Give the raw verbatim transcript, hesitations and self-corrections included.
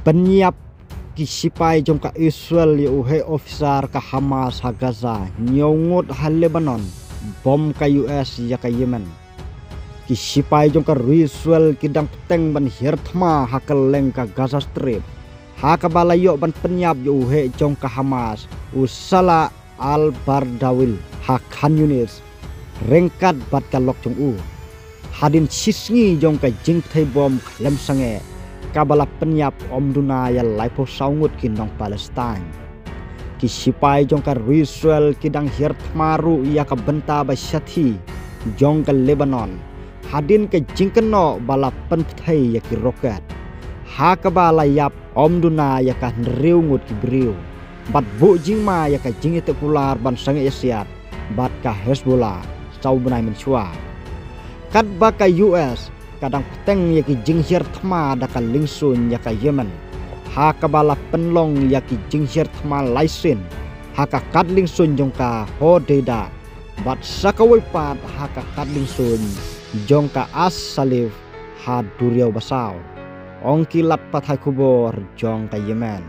Pynïap ki sipai jong ka Israel ïa u heh officer ka Hamas ha Gaza, ñiew ngut ha Lebanon, bom ka U S ïa ka Yemen. Ki sipai jong ka ri Israel ki dang bteng ban hiar thma ha kylleng ka Gaza Strip, ha kaba la ïoh ban pynïap ïa u heh jong ka Hamas, u Salah al-Bardawil, ha Khan Yunis, ryngkat bad ka lok jong u. Hadien shisngi jong ka jingpynthei bom khlem sangeh, kaba la pynïap ym duna ïa laiphew saw ngut ki nong Palestine. Ki sipai jong ka ri Israel ki dang hiar thma ruh ïa ka bynta ba shathie jong ka Lebanon, hadien ka jingkynnoh ba la pynpynthei ïa ki roket, ha kaba la ïap ym duna ïa ka hynriew ngut ki briew, bad buh jingma ïa ka jingïateh kular ban sangeh ïasiat bad ka Hezbollah saw bnai mynshuwa. Katba ka U S ka dang bteng ïa ki jinghiar thma da ka liengsuiñ ïa ka Yemen, ha kaba la pynlong ïa ki jinghiar thma lai sien ha ka kad liengsuiñ jong ka Hodeidah, bad sa kawei pat ha ka kad liengsuiñ jong ka As Salif ha duriaw basaw, ong ki lad pathai khubor jong ka Yemen.